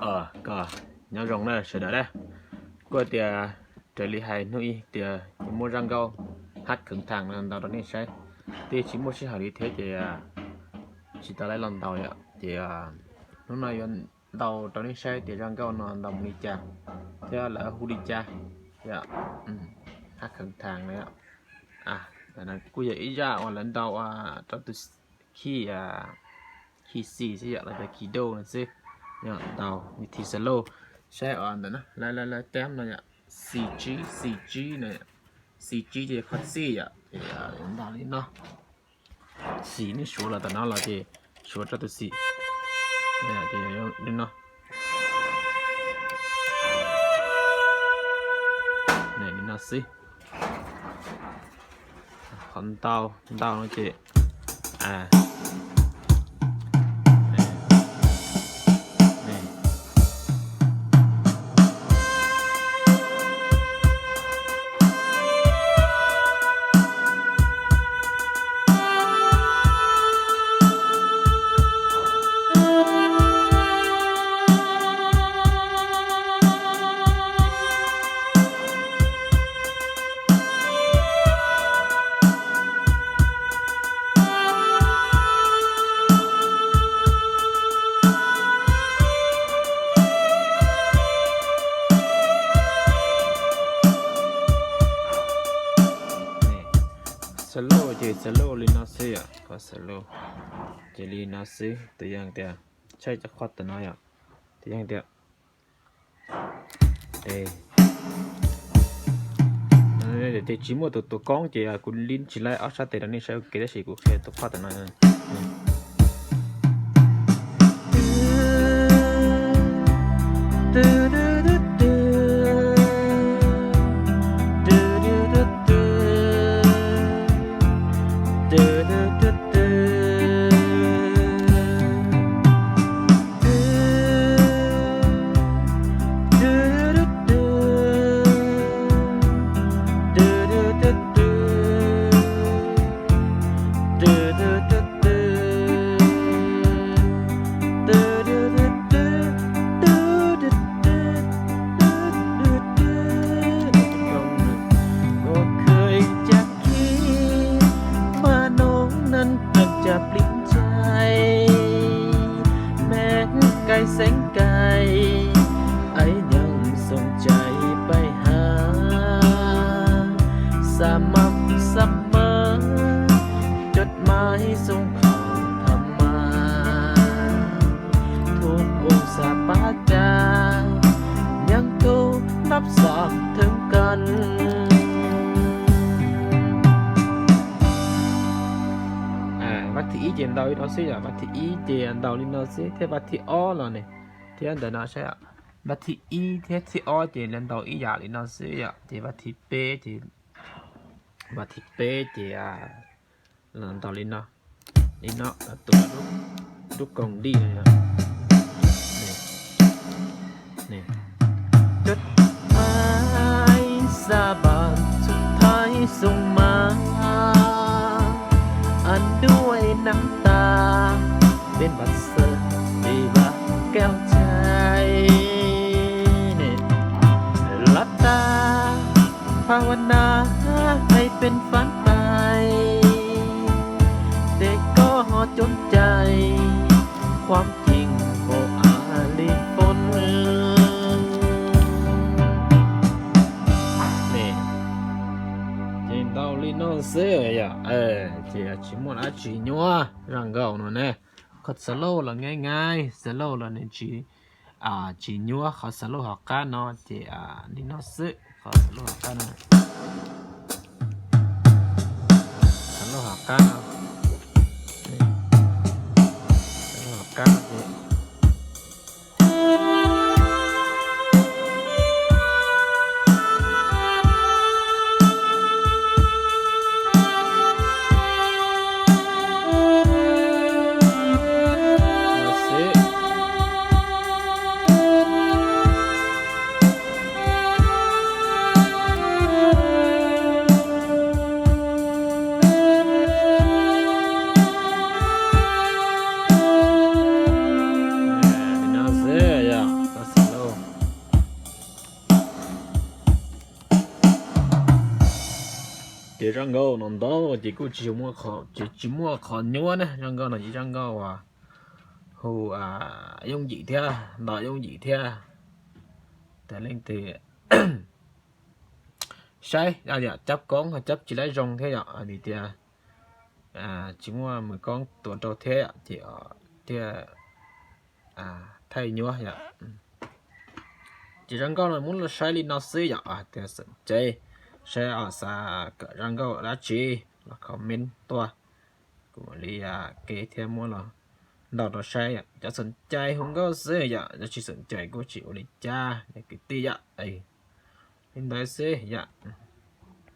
Kom nyob zoo na sawv daws na. Kuj tias raws li hais hnub ib tias yuav muab zaj nkauj Hab Kheev Thaas no ntaus rau nej saib, twb tsis muaj sij hawm li thiab ces tsis tau lais los ntaus yom. Ces hnub no yuav ntaus rau nej saib tias zaj nkauj no ntaus mus li cas thiab lawv hu li cas yom. Hab Kheev Thaas no kuj yog ib zaj uas lawv ntaus rau tus key, key C xwb yom, los yog key do no xwb. Yog ntaus vib thib solo, saib os ntawm no lawv lawv lawv tab no yom, C G, C G no, C G ces qhov C yom, ces ntaus li no. Xim nej suav los tom no los ces suav rau tus xim li no. Li no xwb. Qhov ntau ntau no ces Solo ces solo li no xwb yom, qhov solo ces li no xwb. Tus yog tias, tshaj cov qhov tom no yom, tus yog tias ces tsis muaj tus tus koob ces kuv li tsis laib ob sab tes rau nej saib ua ke tab sis kuv qhia tus qhov tom no. Koj khơi chak khi ma nong nan tag cha plib chai, meng kai xeeb kai, ai nyang song chai pai ha, sa mam sa ma, jot mai song khau tham ma, thum ung sa pa ca, nyang thum nab sam theem kan. Vas thib ib ces ntaus li no xwb yom, vas thib ib ces ntaus li no xwb thiab vas thib ob los ne, thiab ntawm no saib, vas thib ib thiab thib ob ces lawv ntaus ib yam li no xwb yom, ces vas thib peb ces, vas thib peb ces los ntaus li no, li no, tus lub koom dij no. Jot mai sa ba thum thai song ma, an duai nam ta, peb npaj sa, peb vam keo chai, lab ta, pha wa na, ai peb fab tais, tes koj ho coob cai, khwam cing ho a li foos. Ces ntaus li no xwb yom, ces tsis muaj dab tsi nyuaj zaj nkauj no ne. Qhov solo los nyaib nyaib, solo los nws tsis, tsis nyuaj, qhov solo hauv qab no ces li no xwb, qhov solo hauv qab no, solo hauv qab no, solo hauv qab no ces Ces zaj nkauj no ntau ces kuj tsis muaj qhov, tsis muaj qhov nyuaj na. Zaj nkauj no ces zaj nkauj uas hu yooj yim thiab nto yooj yim thiab. Tas leej twg saib yom, cab koob ho cab tsis laib zoo thiab yom, vim tias tsis muaj mws koob tuav rau thiab yom, ces thiaj thaij nyuaj yom. Ces zaj nkauj no muab los saib li no xwb yom, tias xeem cev, saib xav kom zaj nkauj dab tsi los comment tuaj, kuv mam li ke thiab muab los ntaus rau saib yom. Cov xeem cev hu nkauj xwb yom, cov tsis xeem cev kuj tsis ua li cas ne kwv tij yom. Li ntawd xwb yom.